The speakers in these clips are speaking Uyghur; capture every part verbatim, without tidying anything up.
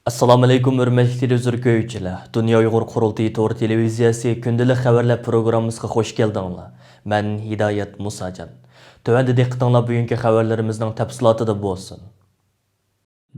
ئەسسالامۇئەلەيكۇم، ھۆرمەتلىك تېلېۋىزور كۆرگۈچىلەر! دۇنيا ئۇيغۇر قۇرۇلتىيى تور تېلېۋىزىيەسى كۈندىلىك خەۋەرلەر پروگراممىسىغا خۇش كەلدىڭلار. مەن ھىدايەت مۇساجان. تۆۋەندە دىققىتىڭلار بۈگۈنكى خەۋەرلىرىمىزنىڭ تەپسىلاتىدا بولسۇن.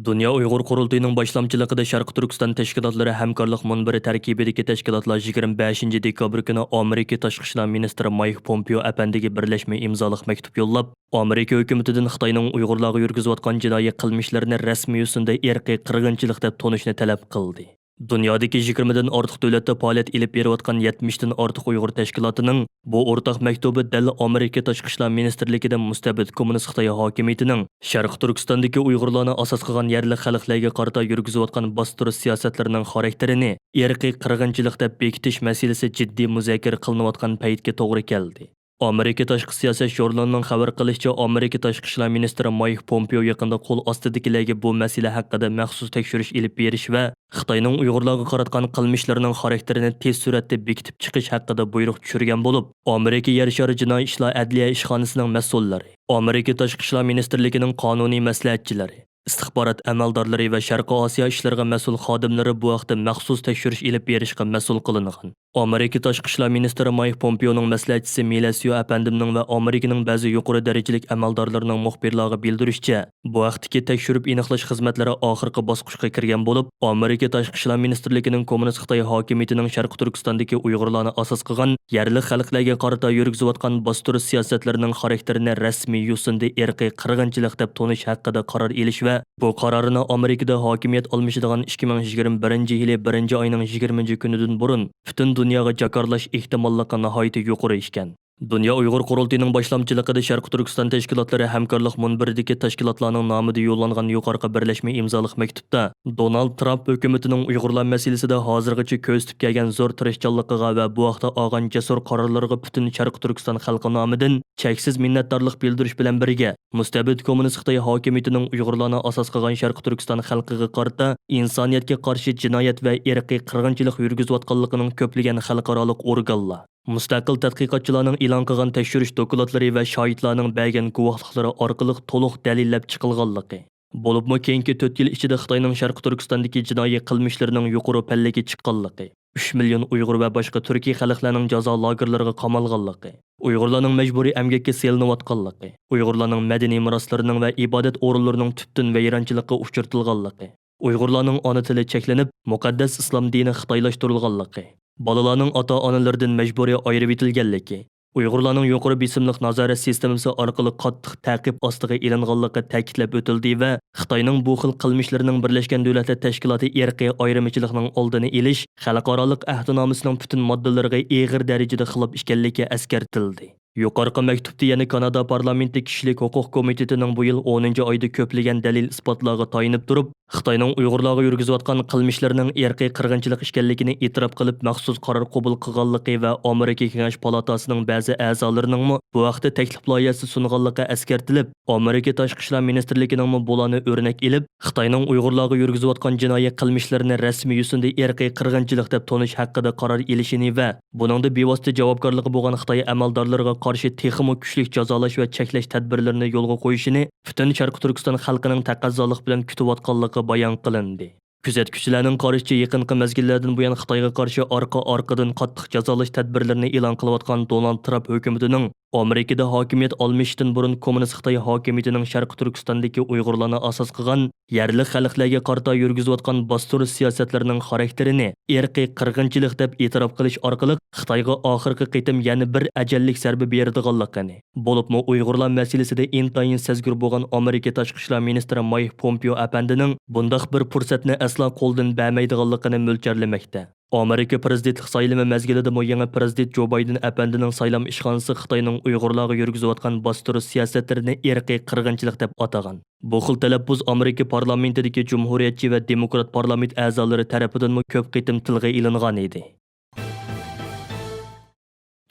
دۇنيا ئۇيغۇر قۇرۇلتىيىنىڭ باشلامچىلىقىدا شەرقىي تۈركىستان تەشكىلاتلىرى ھەمكارلىق مۇنبىرى تەركىبىدىكى تەشكىلاتلار يىگىرمە بەشىنچى دېكابىر كۈنى ئامېرىكا تاشقى ئىشلار مىنىستىرى مايك پومپېئو ئەپەندىگە بىرلەشمە ئىمزالىق مەكتۇپ يوللاپ، ئامېرىكا ھۆكۈمىتىدىن خىتاينىڭ ئۇيغۇرلارغا يۈرگۈزۈۋاتقان جىنايى قىلمىشلىرىنى رەسمىي يۈزىسىندە ئىرقىي قىرغىنچىلىق دەپ تونۇشنى تەلەپ قىلدى. دۇنيادىكى يىگىرمىدىن ئارتۇق دۆلەتتە پائالىيەت ئېلىپ بېرىۋاتقان يەتمىشتىن ئارتۇق ئۇيغۇر تەشكىلاتىنىڭ بۇ ئورتاق مەكتۇبى دەل ئامېرىكا تاشقى ئىشلار مىنىستىرلىكىدە مۇستەبىت كوممۇنىست خىتاي ھاكىمىيىتىنىڭ شەرقىي تۈركىستاندىكى ئۇيغۇرلارنى ئاساس قىلغان يەرلىك خەلقلەرگە قارىتا يۈرگۈزۈۋاتقان باستۇرۇش سىياسەتلىرىنىڭ خاراكتېرىنى ئىرقىي قىرغىنچىلىق دەپ بېكىتىش مەسىلىسى جىددىي مۇزاكىرە قىلىنىۋاتقان پەيتكە توغرا كەلدى. ئامېرىكا تاشقى سىياسەت ژۇرنىلىنىڭ خەۋەر قىلىشىچە، ئامېرىكا تاشقى ئىشلار مىنىستىرى مايك پومپېئو يېقىندا قول ئاستىدىكىلەرگە بۇ مەسىلە ھەققىدە مەخسۇس تەكشۈرۈش ئېلىپ بېرىش ۋە خىتاينىڭ ئۇيغۇرلارغا قاراتقان قىلمىشلىرىنىڭ خاراكتېرىنى تېز سۈرئەتتە بېكىتىپ چىقىش ھەققىدە بۇيرۇق چۈشۈرگەن بولۇپ، ئامېرىكا يەر شارى جىنايى ئىشلار ئەدلىيە ئىشخانىسىنىڭ مەسئۇللىرى، ئامېرىكا تاشقى ئىشلار مىنىستىرلىكىنىڭ قانۇنىي مەسلىھەتچىلىرى، ئىستىخبارات ئەمەلدارلىرى ۋە شەرقىي ئاسىيا ئىشلىرىغا مەسئۇل خادىملىرى بۇ ھەقتە مەخسۇس تەكشۈرۈش ئېلىپ بېرىشقا مەسئۇل قىلىنغان. ئامېرىكا تاشقى ئىشلار مىنىستىرى مايك پومپېئونىڭ مەسلىھەتچىسى مىلەسيو ئەپەندىمنىڭ ۋە ئامېرىكىنىڭ بەزى يۇقىرى دەرىجىلىك ئەمەلدارلىرىنىڭ مۇخبىرلارغا بىلدۈرۈشىچە، بۇ ھەقتىكى تەكشۈرۈپ ئېنىقلاش خىزمەتلىرى ئاخىرقى باسقۇچقا كىرگەن بولۇپ، ئامېرىكا تاشقى ئىشلار مىنىستىرلىكىنىڭ كوممۇنىست خىتاي ھاكىمىيىتىنىڭ شەرقىي تۈركىستاندىكى ئۇيغۇرلارنى ئاساس قىلغان يەرلىك خەلقلەرگە قارىتا يۈرگۈزۈۋاتقان باستۇرۇش سىياسەتلىرىنىڭ خاراكتېرىنى رەسمىي يۈزىسىندە ئىرقىي قىرغىنچىلىق دەپ تونۇش ھەققىدە قارار ئېلىش ۋە بۇ قارارنى ئامېرىكىدا ھاكىمىيەت ئالمىشىدىغان ئىككى مىڭ يىگىرمە بىرىنچى يىلى بىرىنچى ئاينىڭ يىگىرمىنچى كۈنىدىن بۇرۇن پۈتۈن دۇنياغا جاكارلاش ئېھتىماللىقى ناھايىتى يۇقىرى ئىكەن. دۇنيا ئۇيغۇر قۇرۇلتىيىنىڭ باشلامچىلىقىدا شەرقىي تۈركىستان تەشكىلاتلىرى ھەمكارلىق مۇنبىرىدىكى تەشكىلاتلارنىڭ نامىدا يوللانغان يۇقىرىقى بىرلەشمە ئىمزالىق مەكتۇپتا، دونالد ترامپ ھۆكۈمىتىنىڭ ئۇيغۇرلار مەسىلىسىدە ھازىرغىچە كۆرسىتىپ كەلگەن زور تىرىشچانلىقىغا ۋە بۇ ھەقتە ئالغان جەسۇر قارارلىرىغا پۈتۈن شەرقىي تۈركىستان خەلقى نامىدىن چەكسىز مىننەتدارلىق بىلدۈرۈش بىلەن بىرگە، مۇستەبىت كوممۇنىست خىتاي ھاكىمىيىتىنىڭ ئۇيغۇرلارنى ئاساس قىلغان شەرقىي تۈركىستان خەلقىگە قارىتا ئىنسانىيەتكە قارشى جىنايەت ۋە ئىرقىي قىرغىنچىلىق يۈرگۈزۈۋاتقانلىقىنىڭ كۆپلىگەن خەلقئارالىق ئورگانلار، مۇستەقىل تەتقىقاتچىلارنىڭ ئېلان قىلغان تەكشۈرۈش دوكلاتلىرى ۋە شاھىتلارنىڭ بەرگەن گۇۋاھلىقلىرى ئارقىلىق تولۇق دەلىللەپ چىقىلغانلىقى، بولۇپمۇ كېيىنكى تۆت يىل ئىچىدە خىتاينىڭ شەرقىي تۈركىستاندىكى جىنايى قىلمىشلىرىنىڭ يۇقىرى پەللىگە چىققانلىقى، ئۈچ مىليون ئۇيغۇر ۋە باشقا تۈركىي خەلقلەرنىڭ جازا لاگېرلىرىغا قامالغانلىقى، ئۇيغۇرلارنىڭ مەجبۇرىي ئەمگەككە سېلىنىۋاتقانلىقى، ئۇيغۇرلارنىڭ مەدەنىي مىراسلىرىنىڭ ۋە ئىبادەت ئورۇنلىرىنىڭ تۈپتىن ۋەيرانچىلىققا ئۇچرىتىلغانلىقى، ئۇيغۇرلارنىڭ ئانا تىلى چەكلىنىپ، مۇقەددەس ئىسلام دىنى خىتايلاشتۇرۇلغانلىقى، بالىلارنىڭ ئاتا-ئانىلىرىدىن مەجبۇرىي ئايرىۋېتىلگەنلىكى، ئۇيغۇرلارنىڭ يۇقىرى بېسىملىق نازارەت سىستېمىسى ئارقىلىق قاتتىق تەقىب ئاستىغا ئېلىنغانلىقى تەكىتلەپ ئۆتۈلدى ۋە خىتاينىڭ بۇ خىل قىلمىشلىرىنىڭ بىرلەشكەن دۆلەتلەر تەشكىلاتى ئىرقىي ئايرىمىچىلىقنىڭ ئالدىنى ئېلىش خەلقئارالىق ئەھدىنامىسىنىڭ پۈتۈن ماددىلىرىغا ئېغىر دەرىجىدە خىلاپ ئىكەنلىكى ئەسكەرتىلدى. يۇقىرىقى مەكتۇپتا يەنە كانادا پارلامېنتى كىشىلىك ھوقۇق كومىتېتىنىڭ بۇ يىل ئونىنچى ئايدا كۆپلىگەن دەلىل-ئىسپاتلارغا تايىنىپ تۇرۇپ، خىتاينىڭ ئۇيغۇرلارغا يۈرگۈزۈۋاتقان قىلمىشلىرىنىڭ ئىرقىي قىرغىنچىلىق ئىكەنلىكىنى ئېتىراپ قىلىپ، مەخسۇس قارار قوبۇل قىلغانلىقى ۋە ئامېرىكا كېڭەش پالاتاسىنىڭ بەزى ئەزالىرىنىڭمۇ بۇ ھەقتە تەكلىپ لايىھەسى سۇنغانلىقى ئەسكەرتىلىپ، ئامېرىكا تاشقى ئىشلار مىنىستىرلىكىنىڭمۇ بۇلارنى ئۆرنەك ئېلىپ، خىتاينىڭ ئۇيغۇرلارغا يۈرگۈزۈۋاتقان جىنايى قىلمىشلىرىنى رەسمىي يۈزىسىندە ئىرقىي قىرغىنچىلىق دەپ تونۇش ھەققىدە قارار ئېلىشىنى ۋە بۇنىڭدا بىۋاسىتە جاۋابكارلىقى بولغان خىتاي ئەمەلدارلىرىغا قارشى تېخىمۇ كۈچلۈك جازالاش ۋە چەكلەش تەدبىرلىرىنى يولغا قويۇشىنى پۈتۈن شەرقىي تۈركىستان خەلقىنىڭ تەقەززالىق بىلەن كۈتۈۋاتقانلىقى بايان قىلىندى. كۆزەتكۈچىلەرنىڭ قارىشىچە، يېقىنقى مەزگىللەردىن بۇيان خىتايغا قارشى ئارقا-ئارقىدىن قاتتىق جازالاش تەدبىرلىرىنى ئېلان قىلىۋاتقان دونالد ترامپ ھۆكۈمىتىنىڭ ئامېرىكىدا ھاكىمىيەت ئالمىشىشتىن بۇرۇن كوممۇنىست خىتاي ھاكىمىيىتىنىڭ شەرقىي تۈركىستاندىكى ئۇيغۇرلارنى ئاساس قىلغان يەرلىك خەلقلەرگە قارىتا يۈرگۈزۈۋاتقان باستۇرۇش سىياسەتلىرىنىڭ خاراكتېرىنى ئىرقىي قىرغىنچىلىق دەپ ئېتىراپ قىلىش ئارقىلىق خىتايغا ئاخىرقى قېتىم يەنە بىر ئەجەللىك زەربە بېرىدىغانلىقىنى، بولۇپمۇ ئۇيغۇرلار مەسىلىسىدە ئىنتايىن سەزگۈر بولغان ئامېرىكا تاشقى ئىشلار مىنىستىرى مايك پومپېئو ئەپەندىنىڭ بۇنداق بىر پۇرسەتنى ئەسلا قولدىن بەرمەيدىغانلىقىنى مۆلچەرلىمەكتە. ئامېرىكا پىرېزىدېنتلىق سايلىمى مەزگىلىدىمۇ يېڭى پىرېزىدېنت جو بايدېن ئەپەندىنىڭ سايلام ئىشخانىسى خىتاينىڭ ئۇيغۇرلارغا يۈرگۈزۈۋاتقان باستۇرۇش سىياسەتلىرىنى ئىرقىي قىرغىنچىلىق دەپ ئاتىغان. بۇ خىل تەلەپپۇز ئامېرىكا پارلامېنتىدىكى جۇمھۇرىيەتچى ۋە دېموكرات پارلامېنت ئەزالىرى تەرىپىدىنمۇ كۆپ قېتىم تىلغا ئېلىنغانىدى.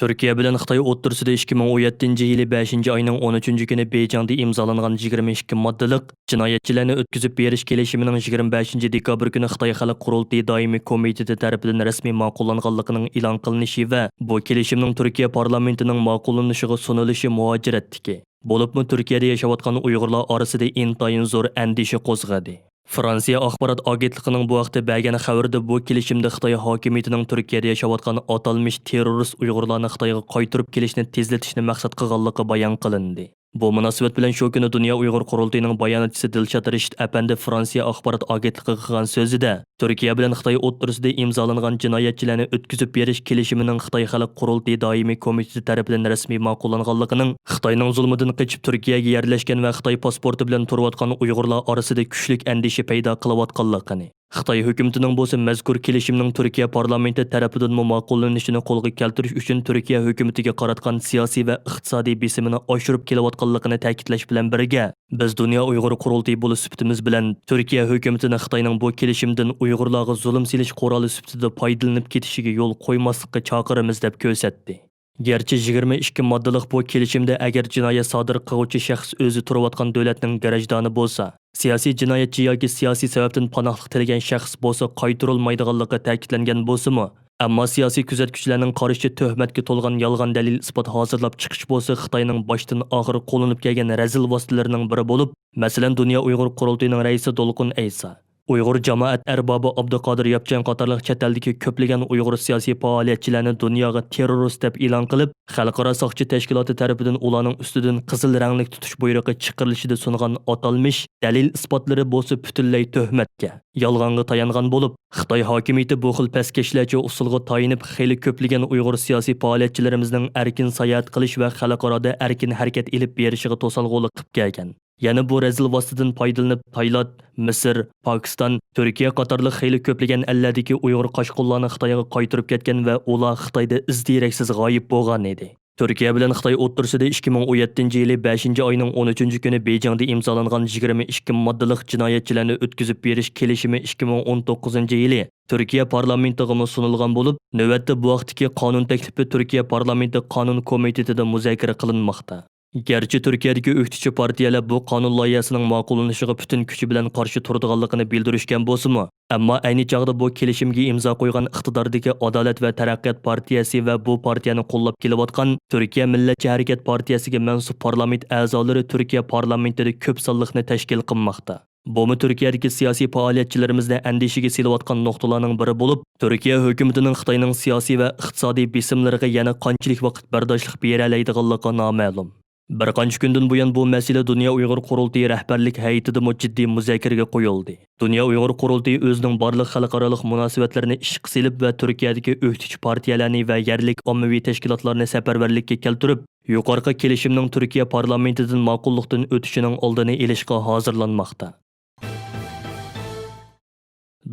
تۈركىيە بىلەن خىتاي ئوتتۇرىسىدا ئىككى مىڭ ئون يەتتىنچى يىلى بەشىنچى ئاينىڭ ئون ئۈچىنچى كۈنى بېيجىڭدا ئىمزالانغان يىگىرمە ئىككى ماددىلىق جىنايەتچىلەرنى ئۆتكۈزۈپ بېرىش كېلىشىمىنىڭ يىگىرمە بەشىنچى دېكابىر كۈنى خىتاي خەلق قۇرۇلتىيى دائىمىي كومىتېتى تەرىپىدىن رەسمىي ماقۇللانغانلىقىنىڭ ئېلان قىلىنىشى ۋە بۇ كېلىشىمنىڭ تۈركىيە پارلامېنتىنىڭ ماقۇللىنىشىغا سۇنۇلۇشى مۇھاجىرەتتىكى، بولۇپمۇ تۈركىيەدە ياشاۋاتقان ئۇيغۇرلار ئارىسىدا ئىنتايىن زور ئەندىشە قوزغىدى. فرانسىيە ئاخبارات ئاگېنتلىقىنىڭ بۇ ھەقتە بەرگەن خەۋىرىدە بۇ كېلىشىمدە خىتاي ھاكىمىيىتىنىڭ تۈركىيەدە ياشاۋاتقان ئاتالمىش تېررورىست ئۇيغۇرلارنى خىتايغا قايتۇرۇپ كېلىشنى تېزلىتىشنى مەقسەت قىلغانلىقى بايان قىلىندى. بۇ مۇناسىۋەت بىلەن شۇ كۈنى دۇنيا ئۇيغۇر قۇرۇلتىيىنىڭ باياناتچىسى دىلشات رېشىت ئەپەندى فرانسىيە ئاخبارات ئاگېنتلىقىغا قىلغان سۆزىدە، تۈركىيە بىلەن خىتاي ئوتتۇرىسىدا ئىمزالانغان جىنايەتچىلەرنى ئۆتكۈزۈپ بېرىش كېلىشىمىنىڭ خىتاي خەلق قۇرۇلتىيى دائىمىي كومىتېتى تەرىپىدىن رەسمىي ماقۇللانغانلىقىنىڭ خىتاينىڭ زۇلمىدىن قېچىپ تۈركىيەگە يەرلەشكەن ۋە خىتاي پاسپورتى بىلەن تۇرۇۋاتقان ئۇيغۇرلار ئارىسىدا كۈچلۈك ئەندىشە پەيدا قىلىۋاتقانلىقىنى، خىتاي ھۆكۈمىتىنىڭ بولسا مەزكۇر كېلىشىمنىڭ تۈركىيە پارلامېنتى تەرىپىدىنمۇ ماقۇللىنىشىنى قولغا كەلتۈرۈش ئۈچۈن تۈركىيە ھۆكۈمىتىگە قاراتقان سىياسىي ۋە ئىقتىسادىي بېسىمىنى ئاشۇرۇپ كېلىۋاتقانلىقىنى تەكىتلەش بىلەن بىرگە، بىز دۇنيا ئۇيغۇر قۇرۇلتىيى بولۇش سۈپىتىمىز بىلەن تۈركىيە ھۆكۈمىتىنى خىتاينىڭ بۇ كېلىشىمدىن ئۇيغۇرلارغا زۇلۇم سېلىش قورالى سۈپىتىدە پايدىلىنىپ كېتىشىگە يول قويماسلىققا چاقىرىمىز، دەپ كۆرسەتتى. گەرچە يىگىرمە ئىككى ماددىلىق بۇ كېلىشىمدە ئەگەر جىنايەت سادىر قىلغۇچى شەخس ئۆزى تۇرۇۋاتقان دۆلەتنىڭ گراژدانى بولسا، سىياسىي جىنايەتچى ياكى سىياسىي سەۋەبتىن پاناھلىق تىلىگەن شەخس بولسا قايتۇرۇلمايدىغانلىقى تەكىتلەنگەن بولسىمۇ، ئەمما سىياسىي كۆزەتكۈچىلەرنىڭ قارىشىچە تۆھمەتكە تولغان يالغان دەلىل ئىسپات ھازىرلاپ چىقىش بولسا خىتاينىڭ باشتىن ئاخىر قوللىنىپ كەلگەن رەزىل ۋاسىتىلىرىنىڭ بىرى بولۇپ، مەسىلەن، دۇنيا ئۇيغۇر قۇرۇلتىيىنىڭ رەئىسى دولقۇن ئەيسا، ئۇيغۇر جامائەت ئەربابى ئابدۇقادىر ياپچان قاتارلىق چەت ئەلدىكى كۆپلىگەن ئۇيغۇر سىياسىي پائالىيەتچىلەرنى دۇنياغا تېررورىست دەپ ئېلان قىلىپ، خەلقئارا ساقچى تەشكىلاتى تەرىپىدىن ئۇلارنىڭ ئۈستىدىن قىزىل رەڭلىك تۇتۇش بۇيرۇقى چىقىرىلىشىدا سۇنغان ئاتالمىش دەلىل ئىسپاتلىرى بولسا پۈتۈنلەي تۆھمەتكە، يالغانغا تايانغان بولۇپ، خىتاي ھاكىمىيىتى بۇ خىل پەسكەشلەرچە ئۇسۇلغا تايىنىپ، خېلى كۆپلىگەن ئۇيغۇر سىياسىي پائالىيەتچىلىرىمىزنىڭ ئەركىن ساياھەت قىلىش ۋە خەلقئارادا ئەركىن ھەرىكەت ئېلىپ بېرىشىغا توسالغۇلۇق قىلىپ كەلگەن. يەنە بۇ رەزىل ۋاسىتىدىن پايدىلىنىپ، تايلاند، مىسىر، پاكىستان، تۈركىيە قاتارلىق خېلى كۆپلىگەن ئەللەردىكى ئۇيغۇر قاچقۇنلارنى خىتايغا قايتۇرۇپ كەتكەن ۋە ئۇلار خىتايدا ئىز دېرەكسىز غايىب بولغان ئىدى. تۈركىيە بىلەن خىتاي ئوتتۇرىسىدا ئىككى مىڭ ئون يەتتىنچى يىلى بەشىنچى ئاينىڭ ئون ئۈچىنچى كۈنى بېيجىڭدا ئىمزالانغان يىگىرمە ئىككى ماددىلىق جىنايەتچىلەرنى ئۆتكۈزۈپ بېرىش كېلىشىمى ئىككى مىڭ ئون توققۇزىنچى يىلى تۈركىيە پارلامېنتىغىمۇ سۇنۇلغان بولۇپ، نۆۋەتتە بۇ ھەقتىكى قانۇن تەكلىپى تۈركىيە پارلامېنتى قانۇن كومىتېتىدا مۇزاكىرە قىلىنماقتا. گەرچە تۈركىيەدىكى ئۆكتىچى پارتىيەلەر بۇ قانۇن لايىھەسىنىڭ ماقۇللىنىشىغا پۈتۈن كۈچى بىلەن قارشى تۇرىدىغانلىقىنى بىلدۈرۈشكەن بولسىمۇ، ئەمما ئەينى چاغدا بۇ كېلىشىمگە ئىمزا قويغان ئىقتىداردىكى ئادالەت ۋە تەرەققىيات پارتىيەسى ۋە بۇ پارتىيەنى قوللاپ كېلىۋاتقان تۈركىيە مىللەتچى ھەرىكەت پارتىيەسىگە مەنسۇپ پارلامېنت ئەزالىرى تۈركىيە پارلامېنتىدا كۆپ سانلىقنى تەشكىل قىلماقتا. بۇمۇ تۈركىيەدىكى سىياسىي پائالىيەتچىلىرىمىزنى ئەندىشىگە سېلىۋاتقان نۇقتىلارنىڭ بىرى بولۇپ، تۈركىيە ھۆكۈمىتىنىڭ خىتاينىڭ سىياسىي ۋە ئىقتىسادىي بېسىملىرىغا يەنە قانچىلىك ۋاقىت بەرداشلىق بېرەلەيدىغانلىقى نامەلۇم. بىر قانچە كۈندىن بۇيان بۇ مەسىلە دۇنيا ئۇيغۇر قۇرۇلتىيى رەھبەرلىك ھەيئىتىدىمۇ جىددىي مۇزاكىرىگە قويۇلدى. دۇنيا ئۇيغۇر قۇرۇلتىيى ئۆزىنىڭ بارلىق خەلقئارالىق مۇناسىۋەتلىرىنى ئىشقا سېلىپ ۋە تۈركىيەدىكى ئۆكتىچى پارتىيەلەرنى ۋە يەرلىك ئاممىۋى تەشكىلاتلارنى سەپەرۋەرلىككە كەلتۈرۈپ، يۇقىرىقى كېلىشىمنىڭ تۈركىيە پارلامېنتىدىن ماقۇللۇقتىن ئۆتۈشىنىڭ ئالدىنى ئېلىشقا ھازىرلانماقتا.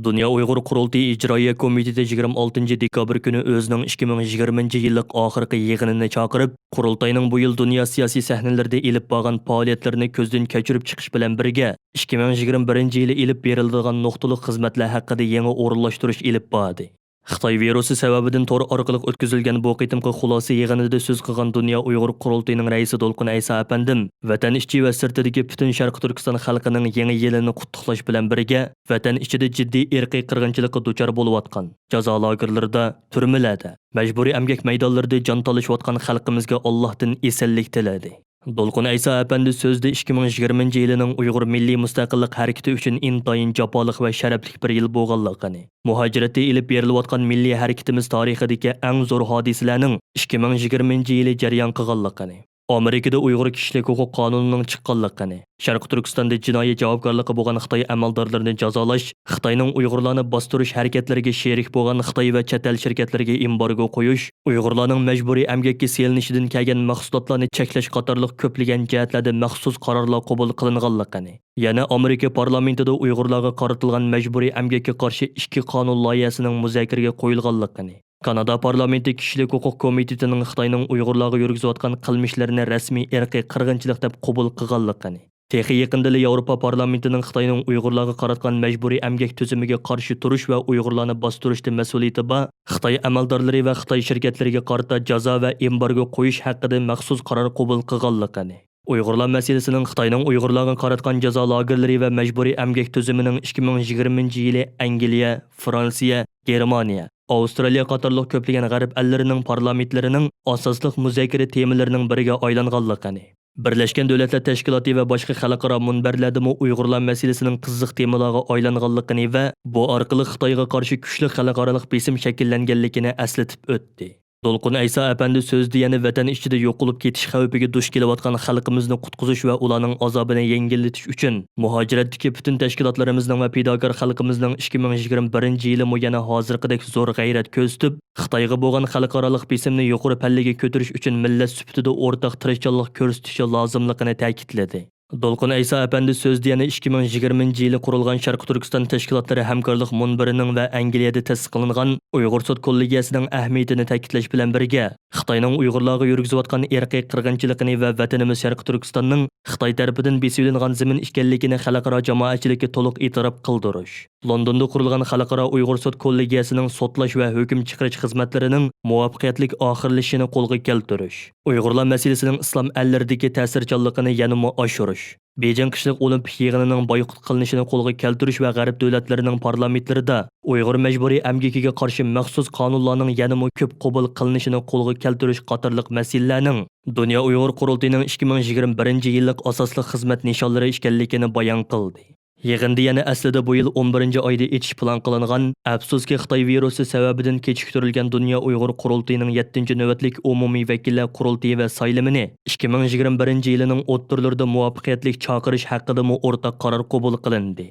دۇنيا ئۇيغۇر قۇرۇلتىيى ئىجرائىيە كومىتېتى يىگىرمە ئالتىنچى دېكابىر كۈنى ئۆزىنىڭ ئىككى مىڭ يىگىرمىنچى يىللىق ئاخىرقى يىغىنىنى چاقىرىپ، قۇرۇلتاينىڭ بۇ يىل دۇنيا سىياسىي سەھنىلىرىدە ئېلىپ بارغان پائالىيەتلىرىنى كۆزدىن كەچۈرۈپ چىقىش بىلەن بىرگە، ئىككى مىڭ يىگىرمە بىرىنچى يىلى ئېلىپ بېرىلىدىغان نۇقتىلىق خىزمەتلەر ھەققىدە يېڭى ئورۇنلاشتۇرۇش ئېلىپ باردى. خىتاي ۋىرۇسى سەۋەبىدىن تور ئارقىلىق ئۆتكۈزۈلگەن بۇ قېتىمقى خۇلاسە يىغىنىدا سۆز قىلغان دۇنيا ئۇيغۇر قۇرۇلتىيىنىڭ رەئىسى دولقۇن ئەيسا ئەپەندىم، ۋەتەن ئىچى ۋە سىرتىدىكى پۈتۈن شەرقىي تۈركىستان خەلقىنىڭ يېڭى يىلىنى قۇتلۇقلاش بىلەن بىرگە، ۋەتەن ئىچىدە جىددىي ئىرقىي قىرغىنچىلىققا دۇچار بولۇۋاتقان، جازا لاگېرلىرىدا، تۈرمىلەردە، مەجبۇرىي ئەمگەك مەيدانلىرىدا جان تالىشىۋاتقان خەلقىمىزگە ئاللاھتىن ئېسەنلىك تىلىدى. دولقۇن ئەيسا ئەپەندى سۆزىدە ئىككى مىڭ يىگىرمىنچى يىلىنىڭ ئۇيغۇر مىللىي مۇستەقىللىق ھەرىكىتى ئۈچۈن ئىنتايىن جاپالىق ۋە شەرەپلىك بىر يىل بولغانلىقىنى، مۇھاجىرەتتە ئېلىپ بېرىلىۋاتقان مىللىي ھەرىكىتىمىز تارىخىدىكى ئەڭ زور ھادىسىلەرنىڭ ئىككى مىڭ يىگىرمىنچى يىلى جەريان قىلغانلىقىنى، ئامېرىكىدا ئۇيغۇر كىشىلىك ھوقۇق قانۇنىنىڭ چىققانلىقىنى، شەرقىي تۈركىستاندا جىنايى جاۋابكارلىقى بولغان خىتاي ئەمەلدارلىرىنى جازالاش، خىتاينىڭ ئۇيغۇرلارنى باستۇرۇش ھەرىكەتلىرىگە شېرىك بولغان خىتاي ۋە چەت ئەل شىركەتلىرىگە ئېمبارگو قويۇش، ئۇيغۇرلارنىڭ مەجبۇرىي ئەمگەككە سېلىنىشىدىن كەلگەن مەھسۇلاتلارنى چەكلەش قاتارلىق كۆپلىگەن جەھەتلەردە مەخسۇس قارارلار قوبۇل قىلىنغانلىقىنى، يەنە ئامېرىكا پارلامېنتىدا ئۇيغۇرلارغا قارىتىلغان مەجبۇرىي ئەمگەككە قارشى ئىككى قانۇن لايىھەسىنىڭ مۇزاكىرىگە قويۇلغانلىقىنى، كانادا پارلامېنتى كىشىلىك ھوقۇق كومىتېتىنىڭ خىتاينىڭ ئۇيغۇرلارغا يۈرگۈزۈۋاتقان قىلمىشلىرىنى رەسمىي ئىرقىي قىرغىنچىلىق دەپ قوبۇل قىلغانلىقىنى، تېخى يېقىندىلا ياۋروپا پارلامېنتىنىڭ خىتاينىڭ ئۇيغۇرلارغا قاراتقان مەجبۇرىي ئەمگەك تۈزۈمىگە قارشى تۇرۇش ۋە ئۇيغۇرلارنى باستۇرۇشتا مەسئۇلىيىتى بار خىتاي ئەمەلدارلىرى ۋە خىتاي شىركەتلىرىگە قارىتا جازا ۋە ئېمبارگو قويۇش ھەققىدە مەخسۇس قارار قوبۇل قىلغانلىقىنى، ئۇيغۇرلار مەسىلىسىنىڭ خىتاينىڭ ئۇيغۇرلارغا قاراتقان جازا لاگېرلىرى ۋە مەجبۇرىي ئەمگەك تۈزۈمىنىڭ ئىككى مىڭ يىگىرمىنچى يىلى ئەنگلىيە، فرانسىيە، گېرمانىيە، ئاۋسترالىيە قاتارلىق كۆپلىگەن غەرب ئەللىرىنىڭ پارلامېنتلىرىنىڭ ئاساسلىق مۇزاكىرە تېمىلىرىنىڭ بىرىگە ئايلانغانلىقىنى، بىرلەشكەن دۆلەتلەر تەشكىلاتى ۋە باشقا خەلقئارا مۇنبەرلەردىمۇ ئۇيغۇرلار مەسىلىسىنىڭ قىزىق تېمىلارغا ئايلانغانلىقىنى ۋە بۇ ئارقىلىق خىتايغا قارشى كۈچلۈك خەلقئارالىق بېسىم شەكىللەنگەنلىكىنى ئەسلىتىپ ئۆتتى. دولقۇن ئەيسا ئەپەندى سۆزىدە يەنە ۋەتەن ئىچىدە يوقىلىپ كېتىش خەۋپىگە دۇچ كېلىۋاتقان خەلقىمىزنى قۇتقۇزۇش ۋە ئۇلارنىڭ ئازابىنى يەڭگىللىتىش ئۈچۈن مۇھاجىرەتتىكى پۈتۈن تەشكىلاتلىرىمىزنىڭ ۋە پىداكار خەلقىمىزنىڭ ئىككى مىڭ يىگىرمە بىرىنچى يىلىمۇ يەنە ھازىرقىدەك زور غەيرەت كۆرسىتىپ، خىتايغا بولغان خەلقئارالىق بېسىمنى يۇقىرى پەللىگە كۆتۈرۈش ئۈچۈن مىللەت سۈپىتىدە ئورتاق تىرىشچانلىق كۆرسىتىشى لازىملىقىنى تەكىتلىدى. دولقۇن ئەيسا ئەپەندى سۆزىدە يەنە ئىككى مىڭ يىگىرمىنچى يىلى قۇرۇلغان شەرقىي تۈركىستان تەشكىلاتلىرى ھەمكارلىق مۇنبىرىنىڭ ۋە ئەنگلىيەدە تەسىس قىلىنغان ئۇيغۇر سوت كوللېگىيەسىنىڭ ئەھمىيىتىنى تەكىتلەش بىلەن بىرگە، خىتاينىڭ ئۇيغۇرلارغا يۈرگۈزۈۋاتقان ئىرقىي قىرغىنچىلىقىنى ۋە ۋەتىنىمىز شەرقىي تۈركىستاننىڭ خىتاي تەرىپىدىن بېسىۋېلىنغان زېمىن ئىكەنلىكىنى خەلقئارا جامائەتچىلىككە تولۇق ئېتىراپ قىلدۇرۇش. لوندوندا قۇرۇلغان خەلقئارا ئۇيغۇر سوت كوللېگىيەسىنىڭ سوتلاش ۋە ھۆكۈم چىقىرىش خىزمەتلىرىنىڭ مۇۋەپپەقىيەتلىك ئاخىرلىشىشىنى قولغا كەلتۈرۈش. ئۇيغۇرلار مەسىلىسىنىڭ ئىسلام ئەللىرىدىكى تەسىرچانلىقىنى يەنىمۇ ئاشۇرۇش. بېيجىڭ قىشلىق ئولىمپىك يىغىنىنىڭ بايقۇت قىلىنىشىنى قولغا كەلتۈرۈش ۋە غەرب دۆلەتلىرىنىڭ پارلامېنتلىرىدا ئۇيغۇر مەجبۇرىي ئەمگىكىگە قارشى مەخسۇس قانۇنلارنىڭ يەنىمۇ كۆپ قوبۇل قىلىنىشىنى قولغا كەلتۈرۈش قاتارلىق مەسىلىلەرنىڭ دۇنيا ئۇيغۇر قۇرۇلتىيىنىڭ ئىككى مىڭ يىگىرمە بىرىنچى يىللىق ئاساسلىق خىزمەت نىشانلىرى ئىكەنلىكىنى بايان قىلدى. يىغىندا يەنە ئەسلىدە بۇ يىل ئون بىرىنچى ئايدا ئېچىش پىلان قىلىنغان، ئەپسۇسكى، خىتاي ۋىرۇسى سەۋەبىدىن كېچىكتۈرۈلگەن دۇنيا ئۇيغۇر قۇرۇلتىيىنىڭ يەتتىنچى نۆۋەتلىك ئومۇمىي ۋەكىللەر قۇرۇلتىيى ۋە سايلىمىنى ئىككى مىڭ يىگىرمە بىرىنچى يىلىنىڭ ئوتتۇرىلىرىدا مۇۋەپپەقىيەتلىك چاقىرىش ھەققىدىمۇ ئورتاق قارار قوبۇل قىلىندى.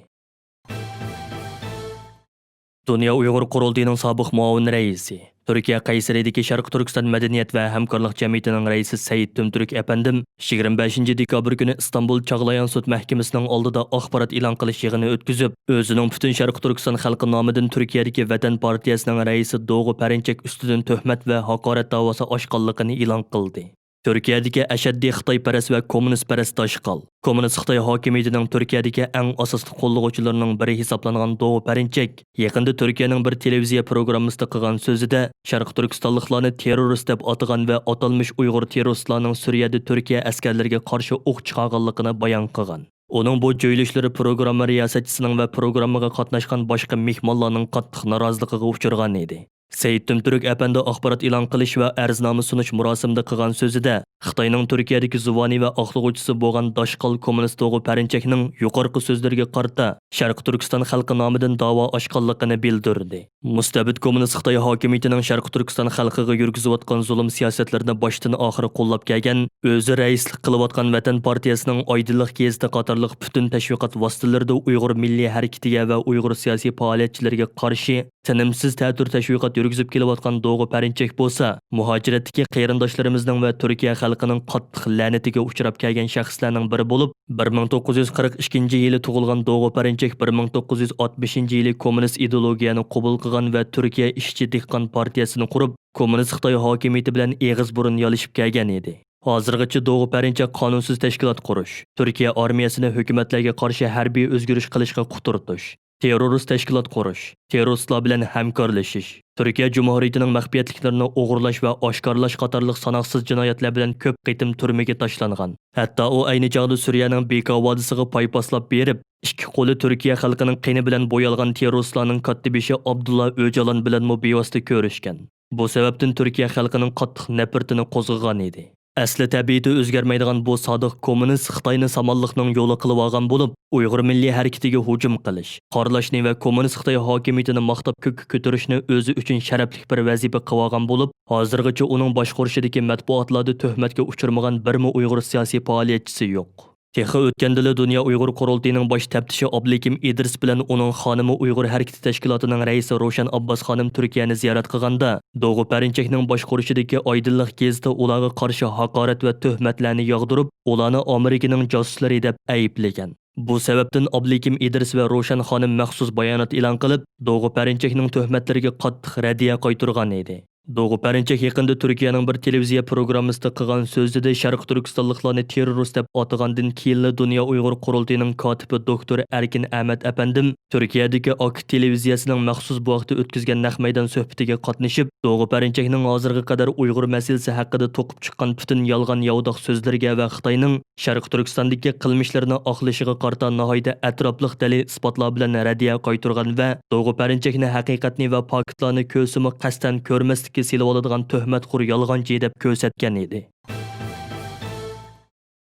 دۇنيا ئۇيغۇر قۇرۇلتىيىنىڭ سابىق مۇئاۋىن رەئىسى، تۈركىيە قەيسىرىدىكى شەرقىي تۈركىستان مەدەنىيەت ۋە ھەمكارلىق جەمئىيىتىنىڭ رەئىسى سەئىد تۈمتۈرك ئەپەندىم يىگىرمە بەشىنچى دېكابىر كۈنى ئىستانبۇل چاغلايان سوت مەھكىمىسىنىڭ ئالدىدا ئاخبارات ئېلان قىلىش يىغىنى ئۆتكۈزۈپ، ئۆزىنىڭ پۈتۈن شەرقىي تۈركىستان خەلقى نامىدىن تۈركىيەدىكى ۋەتەن پارتىيەسىنىڭ رەئىسى دوغۇ پەرىنچەك ئۈستىدىن تۆھمەت ۋە ھاقارەت داۋاسى ئاچقانلىقىنى ئېلان قىلدى. تۈركىيەدىكى ئەشەددىي خىتايپەرەس ۋە كوممۇنىستپەرەس داشقال، كوممۇنىست خىتاي ھاكىمىيىتىنىڭ تۈركىيەدىكى ئەڭ ئاساسلىق قوللىغۇچىلىرىنىڭ بىرى ھېسابلانغان دوغۇ پەرىنچەك يېقىندا تۈركىيەنىڭ بىر تېلېۋىزىيە پروگراممىسىدا قىلغان سۆزىدە، شەرقىي تۈركىستانلىقلارنى تېررورىست دەپ ئاتىغان ۋە ئاتالمىش ئۇيغۇر تېررورىستلارنىڭ سۈرىيەدە تۈركىيە ئەسكەرلىرىگە قارشى ئوق چىقارغانلىقىنى بايان قىلغان. ئۇنىڭ بۇ جۆيلۈشلىرى پروگرامما رىياسەتچىسىنىڭ ۋە پروگراممىغا قاتناشقان باشقا مېھمانلارنىڭ قاتتىق نارازىلىقىغا ئۇچرىغان ئىدى. سەئىد تۈمتۈرك ئەپەندى ئاخبارات ئېلان قىلىش ۋە ئەرزنامە سۇنۇش مۇراسىمىدا قىلغان سۆزىدە، خىتاينىڭ تۈركىيەدىكى زۇۋانى ۋە ئاقلىغۇچىسى بولغان داشقال كوممۇنىست دوغۇ پەرىنچەكنىڭ يۇقىرىقى سۆزلىرىگە قارىتا شەرقىي تۈركىستان خەلقى نامىدىن داۋا ئاچقانلىقىنى بىلدۈردى. مۇستەبىت كوممۇنىست خىتاي ھاكىمىيىتىنىڭ شەرقىي تۈركىستان خەلقىگە يۈرگۈزۈۋاتقان زۇلۇم سىياسەتلىرىنى باشتىن ئاخىر قوللاپ كەلگەن، ئۆزى رەئىسلىك قىلىۋاتقان ۋەتەن پارتىيەسىنىڭ ئايدىنلىق گېزىتى قاتارلىق پۈتۈن تەشۋىقات ۋاسىتىلىرىدا ئۇيغۇر مىللىي ھەرىكىتىگە ۋە ئۇيغۇر سىياسىي پائالىيەتچىلىرىگە قارشى تىنىمسىز تەتۈر تەشۋىقات يۈرگۈزۈپ كېلىۋاتقان دوغۇ پەرىنچەك بولسا، مۇھاجىرەتتىكى قېرىنداشلىرىمىزنىڭ ۋە تۈركىيە خەلقىنىڭ قاتتىق لەنىتىگە ئۇچراپ كەلگەن شەخسلەرنىڭ بىرى بولۇپ، بىر مىڭ توققۇز يۈز قىرىق ئىككىنچى يىلى تۇغۇلغان دوغۇ پەرىنچەك بىر مىڭ توققۇز يۈز ئاتمىشىنچى يىلى كوممۇنىست ئىدېئولوگىيەنى قوبۇل قىلغان ۋە تۈركىيە ئىشچى دېھقان پارتىيەسىنى قۇرۇپ، كوممۇنىست خىتاي ھاكىمىيىتى بىلەن ئېغىز بۇرۇن يالىشىپ كەلگەن ئىدى. ھازىرغىچە دوغۇ پەرىنچەك قانۇنسىز تەشكىلات قۇرۇش، تۈركىيە ئارمىيەسىنى ھۆكۈمەتلەرگە قارشى ھەربىي ئۆزگىرىش قىلىشقا قۇترىتىش، تېررورىست تەشكىلات قۇرۇش، تېررورىستلار بىلەن ھەمكارلىشىش، تۈركىيە جۇمھۇرىيىتىنىڭ مەخپىيەتلىكلىرىنى ئوغرىلاش ۋە ئاشكارىلاش قاتارلىق ساناقسىز جىنايەتلەر بىلەن كۆپ قېتىم تۈرمىگە تاشلانغان. ھەتتا ئۇ ئەينى چاغدا سۈرىيەنىڭ بېكا ۋادىسىغا پاي پاسلاپ بېرىپ، ئىككى قولى تۈركىيە خەلقىنىڭ قېنى بىلەن بويالغان تېررورىستلارنىڭ كاتتىبېشى ئابدۇللا ئۆجالان بىلەنمۇ بىۋاسىتە كۆرۈشكەن. بۇ سەۋەبتىن تۈركىيە خەلقىنىڭ قاتتىق نەپرىتىنى قوزغىغان ئىدى. ئەسلى تەبىئىتى ئۆزگەرمەيدىغان بۇ سادىق كوممۇنىست خىتاينى سامانلىقنىڭ يولى قىلىۋالغان بولۇپ، ئۇيغۇر مىللىي ھەرىكىتىگە ھۇجۇم قىلىش، قارىلاشنى ۋە كوممۇنىست خىتاي ھاكىمىيىتىنى ماختاپ كۆككە كۆتۈرۈشنى ئۆزى ئۈچۈن شەرەپلىك بىر ۋەزىپە قىلىۋالغان بولۇپ، ھازىرغىچە ئۇنىڭ باشقۇرۇشىدىكى مەتبۇئاتلاردا تۆھمەتكە ئۇچرىمىغان بىرمۇ ئۇيغۇر سىياسىي پائالىيەتچىسى يوق. تېخى ئۆتكەندىلا دۇنيا ئۇيغۇر قۇرۇلتىيىنىڭ باش تەپتىشى ئابلىكىم ئىدرىس بىلەن ئۇنىڭ خانىمى ئۇيغۇر ھەرىكىتى تەشكىلاتىنىڭ رەئىسى روشەن ئابباس خانىم تۈركىيەنى زىيارەت قىلغاندا، دوغۇ پەرىنچەكنىڭ باشقۇرۇشىدىكى ئايدىنلىق گېزىتى ئۇلارغا قارشى ھاقارەت ۋە تۆھمەتلەرنى ياغدۇرۇپ، ئۇلارنى ئامېرىكىنىڭ جاسۇسلىرى دەپ ئەيىبلىگەن. بۇ سەۋەبتىن ئابلىكىم ئىدرىس ۋە روشەن خانىم مەخسۇس بايانات ئېلان قىلىپ، دوغۇ پەرىنچەكنىڭ تۆھمەتلىرىگە قاتتىق رەددىيە قايتۇرغان ئىدى. دوغۇ پەرىنچەك يېقىندا تۈركىيەنىڭ بىر تېلېۋىزىيە پروگراممىسىدا قىلغان سۆزىدە شەرقىي تۈركىستانلىقلارنى تېررورىست دەپ ئاتىغاندىن كېيىنلا دۇنيا ئۇيغۇر قۇرۇلتىيىنىڭ كاتىپى دوكتور ئەركىن ئەمەت ئەپەندىم تۈركىيەدىكى ئاكىت تېلېۋىزىيەسىنىڭ مەخسۇس بۇ ھەقتە ئۆتكۈزگەن نەق مەيدان سۆھبىتىگە قاتنىشىپ، دوغۇ پەرىنچەكنىڭ ھازىرغا قەدەر ئۇيغۇر مەسىلىسى ھەققىدە توقۇپ چىققان پۈتۈن يالغان ياۋىداق سۆزلىرىگە ۋە خىتاينىڭ شەرقىي تۈركىستاندىكى قىلمىشلىرىنى ئاقلىشىغا قارىتا ناھايىتى ئەتراپلىق دەلىل-ئىسپاتلار بىلەن رەددىيە قايتۇرغان ۋە دوغۇ پەرىنچەكنى ھەقىقەتنى ۋە پاكىتلارنى كۆرسىمۇ قەستەن كۆرمەسلىككە سېلىۋالىدىغان تۆھمەتخور يالغانچى دەپ كۆرسەتكەن ئىدى.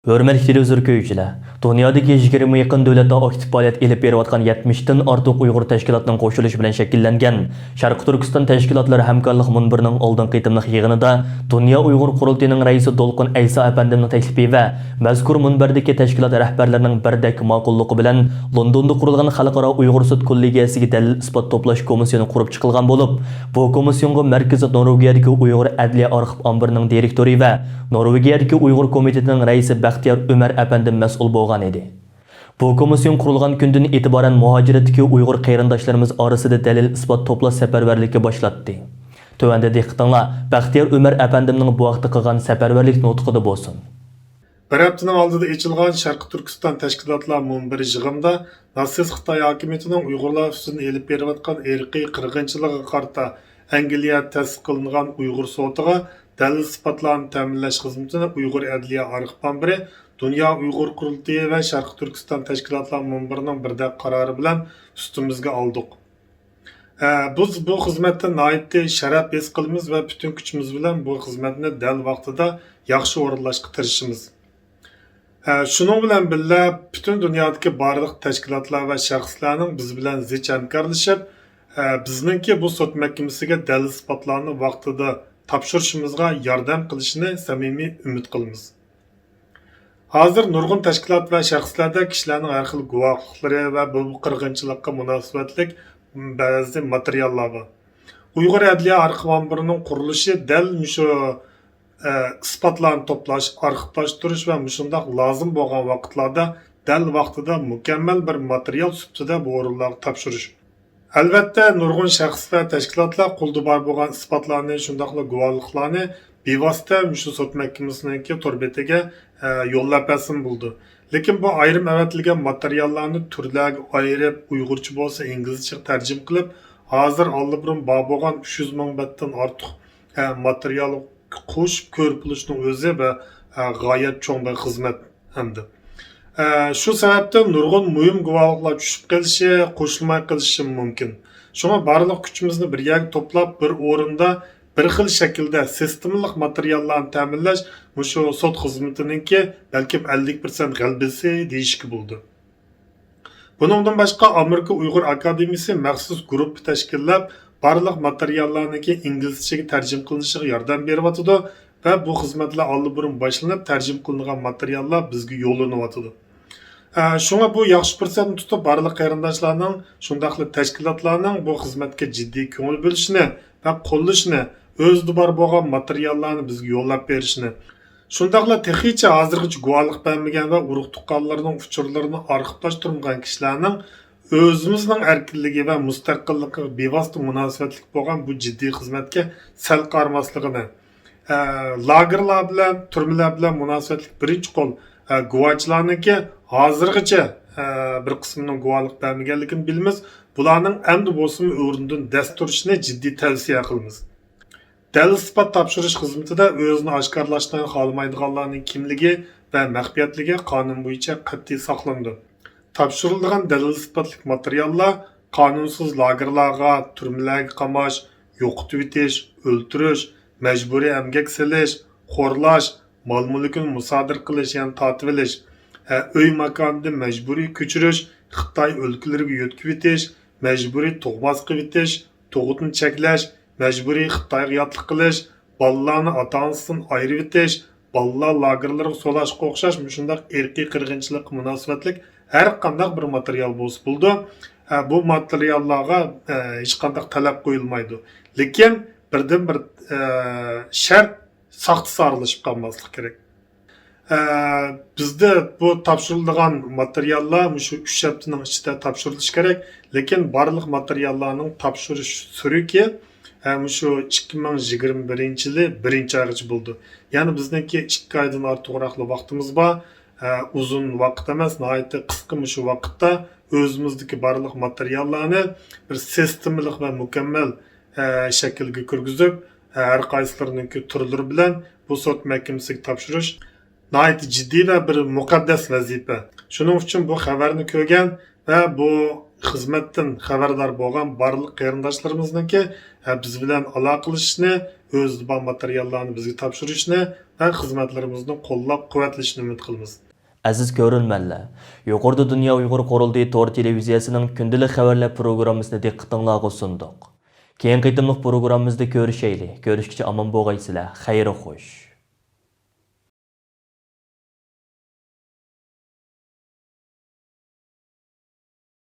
ھۆرمەتلىك تېلېۋىزور كۆرگۈچىلەر، دۇنيادىكى يىگىرمە يېقىن دۆلەتتە ئاكتىپ پائالىيەت ئېلىپ بېرىۋاتقان يەتمىشتىن ئارتۇق ئۇيغۇر تەشكىلاتىنىڭ قوشۇلۇشى بىلەن شەكىللەنگەن شەرقىي تۈركىستان تەشكىلاتلىرى ھەمكارلىق مۇنبىرىنىڭ ئالدىنقى قېتىملىق يىغىنىدا دۇنيا ئۇيغۇر قۇرۇلتىيىنىڭ رەئىسى دولقۇن ئەيسا ئەپەندىمنىڭ تەكلىپى ۋە مەزكۇر مۇنبەردىكى تەشكىلات رەھبەرلىرىنىڭ بىردەك ماقۇللۇقى بىلەن لوندوندا قۇرۇلغان خەلقئارا ئۇيغۇر سوت كوللېگىيەسىگە دەلىل-ئىسپات توپلاش كومىسسىيونى قۇرۇپ چىقىلغان بولۇپ، بۇ كومىسسىيونغا مەركىزى نورۋېگىيەدىكى ئۇيغۇر ئەدلىيە ئارخىپ ئامبىرىنىڭ دىرېكتورى ۋە نورۋېگىيەدىكى ئۇيغۇر كومىتېتىنىڭ رەئىسى بەختىيار ئۆمەر ئەپەندىم مەسئۇل بولغان ئىدى. بۇ كومىسسىيون قۇرۇلغان كۈندىن ئېتىبارەن مۇھاجىرەتتىكى ئۇيغۇر قېرىنداشلىرىمىز ئارىسىدا دەلىل-ئىسپات توپلاش سەپەرۋەرلىكى باشلاتتى. تۆۋەندە دىققىتىڭلار بەختىيار ئۆمەر ئەپەندىمنىڭ بۇ ھەقتە قىلغان سەپەرۋەرلىك نۇتقىدا بولسۇن. بىر ھەپتىنىڭ ئالدىدا ئېچىلغان شەرقىي تۈركىستان تەشكىلاتلار مۇنبىرى يىغىنىدا ناتسىست خىتاي ھاكىمىيىتىنىڭ ئۇيغۇرلار ئۈستىدىن ئېلىپ بېرىۋاتقان ئىرقىي قىرغىنچىلىقىغا قارىتا ئەنگلىيە تەسىس قىلىنغان ئۇيغۇر سوتىغا دەلىل-ئىسپاتلارنى تەمىنلەش خىزمىتىنى ئۇيغۇر ئەدلىيە ئارخىپ ئامبىرى، دۇنيا ئۇيغۇر قۇرۇلتىيى ۋە شەرقىي تۈركىستان تەشكىلاتلار مۇنبىرىنىڭ بىردەك قارارى بىلەن ئۈستىمىزگە ئالدۇق. ئە، بىز بۇ خىزمەتتە ناھايىتى شەرەپ ھېس قىلىمىز ۋە پۈتۈن كۈچىمىز بىلەن بۇ خىزمەتنى دەل ۋاقتىدا ياخشى ئورۇنلاشقا تىرىشىمىز. ئە، شۇنىڭ بىلەن بىللە، پۈتۈن دۇنيادىكى بارلىق تەشكىلاتلار ۋە شەخسلەرنىڭ بىز بىلەن زىچ ھەمكارلىشىپ، ئە، بىزنىڭكى بۇ سوت مەھكىمىسىگە دەلىل-ئىسپاتلارنى ۋاقتىدا تاپشۇرۇشىمىزغا ياردەم قىلىشىنى سەمىمىي ئۈمىد قىلىمىز. ھازىر نۇرغۇن تەشكىلات ۋە شەخسلەردە كىشىلەرنىڭ ھەر خىل گۇۋاھلىقلىرى ۋە بۇ قىرغىنچىلىققا مۇناسىۋەتلىك بەزى ماتېرىياللار بار. ئۇيغۇر ئەدلىيە ئارخىپ ئامبىرىنىڭ قۇرۇلۇشى دەل مۇشۇ، ئە، ئىسپاتلارنى توپلاش، ئارخىپلاشتۇرۇش ۋە مۇشۇنداق لازىم بولغان ۋاقىتلاردا دەل ۋاقتىدا مۇكەممەل بىر ماتېرىيال سۈپىتىدە بۇ ئورۇنلارغا تاپشۇرۇش. ئەلۋەتتە، نۇرغۇن شەخس ۋە تەشكىلاتلار قولدا بار بولغان ئىسپاتلارنى، شۇنداقلا گۇۋاھلىقلارنى بىۋاسىتە مۇشۇ سوت مەھكىمىسىنىڭكى تور بېتىگە، ئە، يوللاپ بەرسىمۇ بولىدۇ. لېكىن بۇ ئايرىم ئەۋەتىلگەن ماتېرىياللارنى تۈرلەرگە ئايرىپ، ئۇيغۇرچە بولسا ئىنگلىزچىغا تەرجىمە قىلىپ، ھازىر ئاللىبۇرۇن بار بولغان ئۈچ يۈز مىڭ بەتتىن ئارتۇق، ئە، ماتېرىيال قوشۇپ كۆرۈپ بولۇشنىڭ ئۆزى بىر، ئە، غايەت چوڭ بىر خىزمەت ئەمدى. ئە، شۇ سەۋەبتىن نۇرغۇن مۇھىم گۇۋاھلىقلار چۈشۈپ قېلىشى، قوشۇلماي قېلىشى مۇمكىن. شۇڭا بارلىق كۈچىمىزنى بىر يەرگە توپلاپ، بىر ئورۇندا بىر خىل شەكىلدە سىستېمىلىق ماتېرىياللارنى تەمىنلەش مۇشۇ سوت خىزمىتىنىڭكى بەلكىم ئەللىك پىرسەنت غەلىبىسى دېيىشكە بولىدۇ. بۇنىڭدىن باشقا، ئامېرىكا ئۇيغۇر ئاكادېمىيىسى مەخسۇس گۇرۇپپا تەشكىللەپ، بارلىق ماتېرىياللارنىڭكى ئىنگلىزچىگە تەرجىمە قىلىنىشىغا ياردەم بېرىۋاتىدۇ ۋە بۇ خىزمەتلەر ئاللىبۇرۇن باشلىنىپ، تەرجىمە قىلىنغان ماتېرىياللار بىزگە يوللىنىۋاتىدۇ. ئە، شۇڭا بۇ ياخشى پۇرسەتنى تۇتۇپ، بارلىق قېرىنداشلارنىڭ، شۇنداقلا تەشكىلاتلارنىڭ بۇ خىزمەتكە جىددىي كۆڭۈل بۆلۈشىنى ۋە قوللىشىنى، ئۆزىدە بار بولغان ماتېرىياللارنى بىزگە يوللاپ بېرىشىنى، شۇنداقلا تېخىچە ھازىرغىچە گۇۋاھلىق بەرمىگەن ۋە ئۇرۇق-تۇغقانلىرىنىڭ ئۇچۇرلىرىنى ئارخىپلاشتۇرمىغان كىشىلەرنىڭ ئۆزىمىزنىڭ ئەركىنلىكى ۋە مۇستەقىللىقىغا بىۋاسىتە مۇناسىۋەتلىك بولغان بۇ جىددىي خىزمەتكە سەل قارىماسلىقىنى، ئە، لاگېرلار بىلەن، تۈرمىلەر بىلەن مۇناسىۋەتلىك بىرىنچى قول، ئە، گۇۋاچىلارنىڭكى ھازىرغىچە، ئە، بىر قىسمىنىڭ گۇۋاھلىق بەرمىگەنلىكىنى بىلىمىز. بۇلارنىڭ ئەمدى بولسىمۇ ئورنىدىن دەس تۇرۇشىنى جىددىي تەۋسىيە قىلىمىز. دەلىل-ئىسپات تاپشۇرۇش خىزمىتىدە ئۆزىنى ئاشكارىلاشنى خالىمايدىغانلارنىڭ كىملىكى ۋە مەخپىيەتلىكى قانۇن بويىچە قەتئىي ساقلىنىدۇ. تاپشۇرۇلىدىغان دەلىل-ئىسپاتلىق ماتېرىياللار قانۇنسىز لاگېرلارغا، تۈرمىلەرگە قاماش، يوقىتىۋېتىش، ئۆلتۈرۈش، مەجبۇرىي ئەمگەك سېلىش، خورلاش، مال-مۈلكىنى مۇسادىرە قىلىش، يەنى تارتىۋېلىش، ئە، ئۆي-ماكانىدىن مەجبۇرىي كۆچۈرۈش، خىتاي ئۆلكىلىرىگە يۆتكىۋېتىش، مەجبۇرىي تۇغماس قىلىۋېتىش، تۇغۇتنى چەكلەش، مەجبۇرىي خىتايغا ياتلىق قىلىش، بالىلارنى ئاتا-ئانىسىدىن ئايرىۋېتىش، بالىلار لاگېرلىرىغا سولاشقا ئوخشاش مۇشۇنداق ئىرقىي قىرغىنچىلىققا مۇناسىۋەتلىك ھەر قانداق بىر ماتېرىيال بولسا بولىدۇ. ئە، بۇ ماتېرىياللارغا، ئە، ھېچقانداق تەلەپ قويۇلمايدۇ. لېكىن بىردىنبىر، ئە، شەرت ساختا سارىلىشىپ قالماسلىق كېرەك. ئە، بىزدە بۇ تاپشۇرۇلىدىغان ماتېرىياللار مۇشۇ ئۈچ ھەپتىنىڭ ئىچىدە تاپشۇرۇلۇشى كېرەك. لېكىن بارلىق ماتېرىياللارنىڭ تاپشۇرۇش سۈرۈكى، ئە، مۇشۇ ئىككى مىڭ يىگىرمە بىرىنچى يىلى بىرىنچى ئايغىچە بولىدۇ. يەنى بىزنىڭكى ئىككى ئايدىن ئارتۇقراقلا ۋاقتىمىز بار. ئە، ئۇزۇن ۋاقىت ئەمەس، ناھايىتى قىسقا مۇشۇ ۋاقىتتا ئۆزىمىزدىكى بارلىق ماتېرىياللارنى بىر سىستېمىلىق ۋە مۇكەممەل، ئە، شەكىلگە كىرگۈزۈپ، ئە، ھەر قايسىلىرىنىڭكى تۈرلىرى بىلەن بۇ سوت مەھكىمىسىگە تاپشۇرۇش ناھايىتى جىددىي ۋە بىر مۇقەددەس ۋەزىپە. شۇنىڭ ئۈچۈن بۇ خەۋەرنى كۆرگەن ۋە بۇ خىزمەتتىن خەۋەردار بولغان بارلىق قېرىنداشلىرىمىزنىڭكى، ھە، بىز بىلەن ئالاقىلىشىشنى، ئۆزىدە بار ماتېرىياللارنى بىزگە تاپشۇرۇشنى ۋە خىزمەتلىرىمىزنى قوللاپ-قۇۋۋەتلىشىنى ئۈمىد قىلىمىز. ئەزىز كۆرۈرمەنلەر، يۇقىرىدا دۇنيا ئۇيغۇر قۇرۇلتىيى تور تېلېۋىزىيەسىنىڭ كۈندىلىك خەۋەرلەر پروگراممىسىنى دىققىتىڭلارغا سۇندۇق. كېيىنكى قېتىملىق پروگراممىمىزدا كۆرۈشەيلى. كۆرۈشكىچە ئامان بولغايسىلەر. خەير خوش.